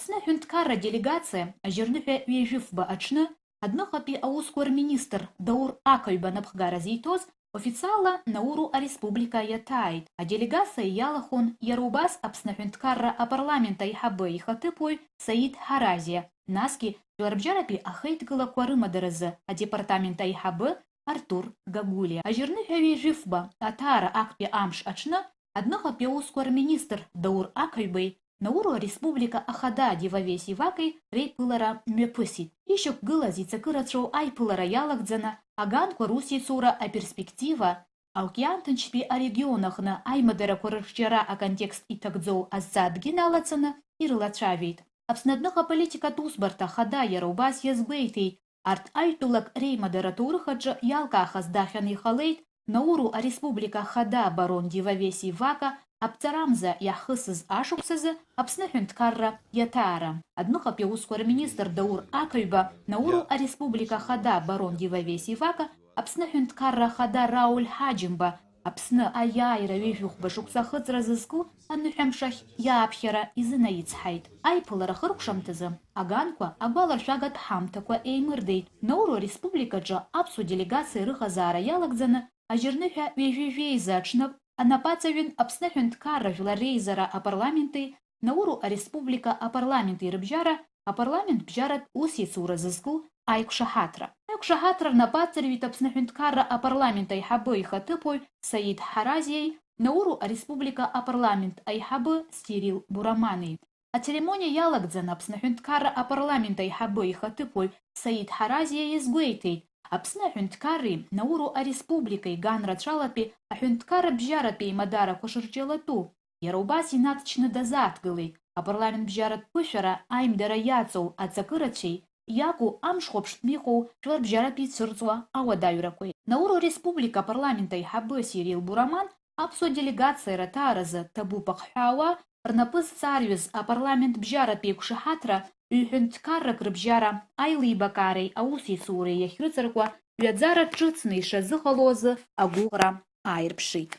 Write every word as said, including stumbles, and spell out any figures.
Аԥсны аҳәынҭқарра делегациа ажьырныҳәа ҩажәифба аҽны адәныҟатәи аусқәа рминистр Даур Ақаҩба напхгара зиҭоз официалла Науру ареспублика иаҭааит. Аделегациа иалахәын иара убас Аԥсны аҳәынҭқарра апарламент аиҳабы ихаҭыԥуаҩ Саид Ҳаразиа, насгьы жәларбжьаратәи ахеидкылақәа рымадаразы адепартамент аиҳабы Артур Гагулиа. Ажьырныҳәа ҩажәифба аҭаара актәи амш аҽны адәныҟатәи аусқәа рминистр Даур Ақаҩбеи Науру ареспублика ахада Дивавеси Вакеи реиԥылара мҩаԥысит. Ишьақәгылаз ицакы рацәоу аиԥылара иалагӡаны аганқәа русеицура аперспектива, аокеан ҭынчтәи арегион аҟны аимадарақәа рырҿиара аконтекст иҭагӡоу азҵаатәгьы налацаны ирылацәажәеит. Аԥсны адәныҟа аполитикатә усбарҭа ахада иара убас иазгәеиҭеит, арҭ аҩ-тәылак реимадара аҭоурых аҿы иалкаахаз даахьаны иҟалеит Науру ареспублика ахада барон Дивавеси Вака аԥҵарамза иаҳхысыз ашықәсазы Аԥсны аҳәынҭқарра иаҭаара. Адәныҟатәи аусқәа рминистр Даур Ақаҩба Науру ареспублика ахада барон Дивавеси Вака, Аԥсны аҳәынҭқарра ахада Рауль Ҳаџьымба, Аԥсны аиааира ҩажәихәба шықәса ахыҵра зызку аныҳәамшахь иааԥхьара изынаицҳаит. Аиԥылара ахыркәшамҭазы аганқәа агәаларшәагатә ҳамҭақәа еимырдеит. Науру ареспубликаҿы аԥсуа делегациа рыҟазаара иалагӡаны ажьырныҳәа ҩажәи жәеиза аҽны анапаҵаҩын Аԥсны аҳәынҭқарра жәлар реизара апарламенти Науру ареспублика апарламенти рыбжьара апарламент бжьаратә усеицура зызку аиқәшаҳаҭра. Аиқәшаҳаҭра рнапаҵаҩит Аԥсны аҳәынҭқарра апарламент аиҳабы ихаҭыԥуаҩ Саид Ҳаразиеи Науру ареспублика апарламент аиҳабы Сирил Бурамани. Ацеремониа иалагӡан Аԥсны аҳәынҭқарра апарламент аиҳабы ихаҭыԥуаҩ Саид Ҳаразиа иазгәеиҭеит, Аԥсны аҳәынҭқарреи Науру ареспубликеи ганрацәалатәи аҳәынҭқарра бжьаратәи аимадарақәа шырҿиалатәу. Иара убас инаҵшьны дазааҭгылеит апарламент бжьаратә ԥышәара аимдара иаҵоу аҵакы рацәеи иаку амшхәаԥштәны иҟоу жәларбжьаратәи ицәырҵуа ауадаҩрақәеи. Науру республика апарламент аиҳабы Сирил Бураман аԥсуа делегациа раҭааразы ҭабуп ахҳәаауа, рнапы зҵарҩыз апарламент бжьаратә еиқәшаҳаҭра ҩ-ҳәынҭқаррак рыбжьара аилибакаареи аусеицуреи иахьрыҵаркуа ҩаӡара ҿыцны ишазыҟало азы агәыӷра ааирԥшит.